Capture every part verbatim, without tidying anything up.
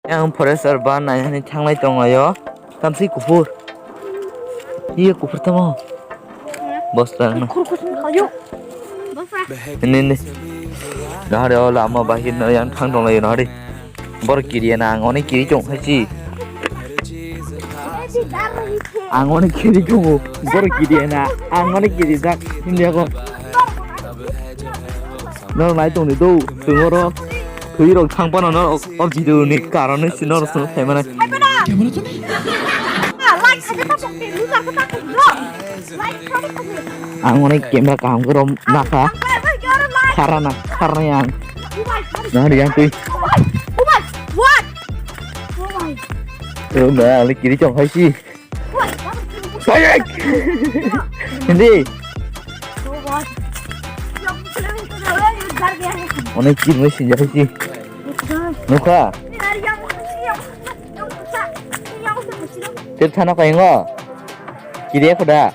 Yang forester ba naihani thanglai tongo yo. Tamsi kuphur. Iya kuphur tamo. Bosta na. Khur khur khur yo. Ini, ini. Nahari o lama bahir na yang thang tonglai nahari. Bor kiri na ang oni kiri chong khaisi. Ang oni kiri chungo, borok kiri na, ang oni kiri jak, hindi ako. No, nai tong ni do, tungoro, tui rok thang pano no, o video ni karon ni sino rok sino thai mana. Ang oni camera kaham koro naka, kharana, kharana yang. Nah, yang tui. Oh my, what? Oh my. Oh, ba, ali kiri chong khaisi. Hindi. Onek kiri mai sinja khaisi. Nukha. Tep thana kaingo. Kiri khuda.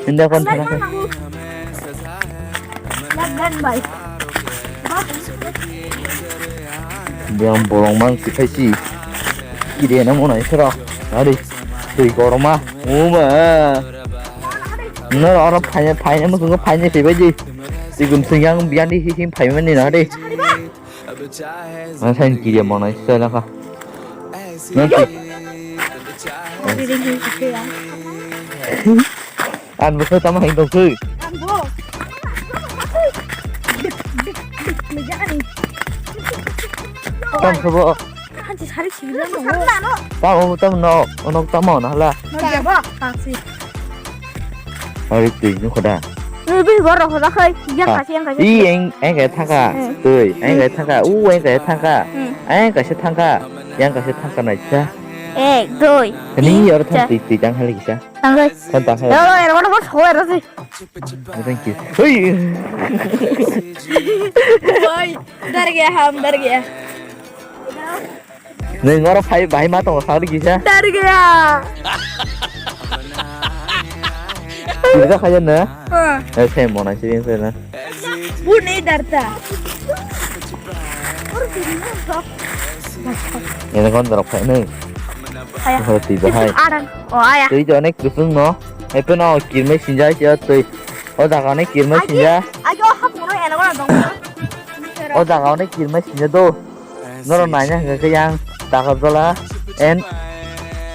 Hindi kon thana. Yang bolong mang si khaisi. Kiri na mo nai sero. Ari. Tui koroma. Uma. No oro phai phai mo sungo phai ni phai bai di. Sigum singyang biani hi hi phai mani na de. Ang sain kiri mo nai sero ka. Nanti. Ang buka tama hai dong kui. Tam sabo. Hanchi sari sibila no. Tam o tam no, onok tam o na hala. Jabo. Kasi. Ari tui no khoda. Ni bi gor ro khoda khai. Yang kasi, yang kasi. I eng eng kai thaka. Tui eng kai thaka. U eng kai thaka. Eng kasi thaka. Yang kasi thaka na cha. Ek, dui. Ni yor thang tui tui jang hali kisa. Tang khai. Thang tang hai. Yo, yo, yo, yo, yo, yo. Thank you. Hey. Boy, डर गया हम, डर गया. Neng oro phai bahai ma tongo sari kisa. डर गया. Kisa kaya na? Eh, se mona sini se na. Bu nahi डरता. Ene kon dorok phai nai. Aya. Ho tui bahai. Aran. O aya. Tui to onek kusung no. Epe no kirmai sinjai sia tui. O jaga onek kirmai sinja. Ayo hap no ene kon dong. O jaga onek kirmai sinja do. Noro naina hingke yang takap jola en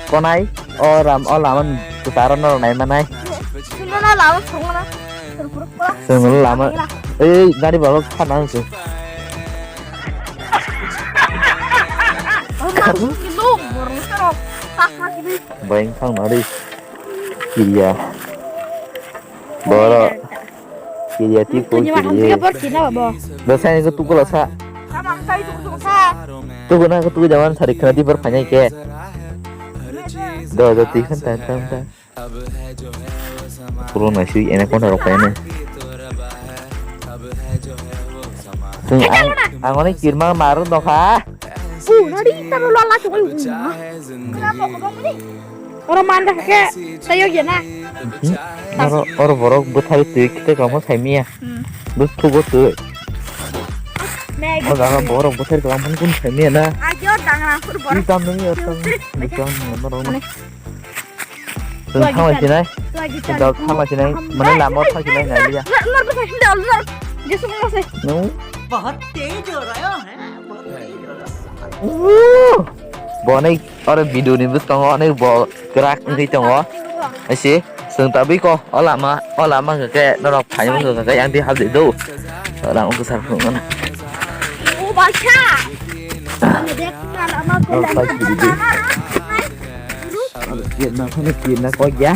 konai o ram o lama kusaro noro nai manai. Sino na lama songona. Songona lama. Ei gari baba khana se. Bayang thang nari. Iya. Boro. Kiriya ti ko kiriya. Bo sai ko tukula sa. Tukuna ko tuku jaman sari khana di bar phanya ke. Do do ti khan ta ta ta. Puro na sui ene kona rok ene. Tung ang ang oni kirma maru no kha. Bu nari ta lo la chukul bu. Oro manda khe tayo gena. Oro oro borok bwthari twi khe kamo saimiya. Bwthugo twi. O jaga borok bwthari kamo kun saimiya na. Agyo dangra sur borok. Tam nung yo tam. Bwtang na rok. Thanglai sinai. Thanglai sinai. Mane lama thanglai sinai na liya. Jesu mo se. No. बहुत तेज हो रहा है, बहुत तेज हो रहा है. Bonai. Oro video ni bwskango ani bo kwrak wngwi tongo. Aise, chwng tabwi ko, o lama, o lama hwnkhe norok phaima hwnkhe yang di habdi do. Rang wngkha sar phung na. O baisa. Norok phai kiri di. Aro kirna phano kirna kok ya.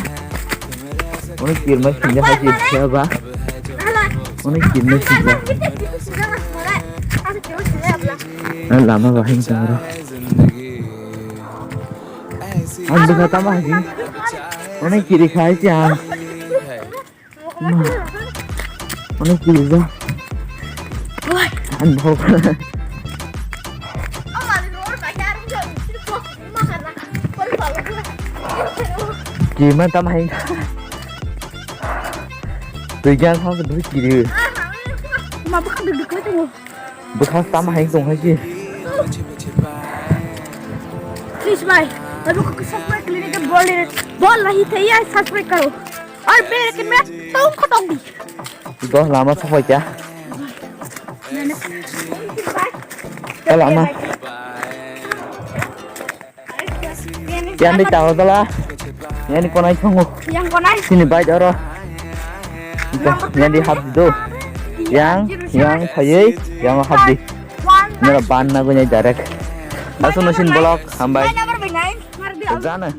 Ono kirma sinja hai kiri ba. Ono kirma sinja. Lama bahai tong ro. Ang bwkha tamo hai. Onek kiri khai si ang. Onek kiri ja. Ang bhok. Kima tamo hai. Twi jang thang se bwkha kiri. Ma bwkha duk duk khai tongo. Bwkha tamo hai tong hai se. Please bhai, abo ko subscribe khainai khe bol ni, bol nahi thai ya subscribe karo. Aur bell icon me tong khotong di. Dos lama sok bai kya? Dos lama. Yang di tahu tu lah. Yang di konai tunggu. Yang konai. Sini baik oro. Yang di hap tu. Yang, yang thayui, yang hap di. Nara ban na gunai direct. Langsung nusin blog hambai. Jana.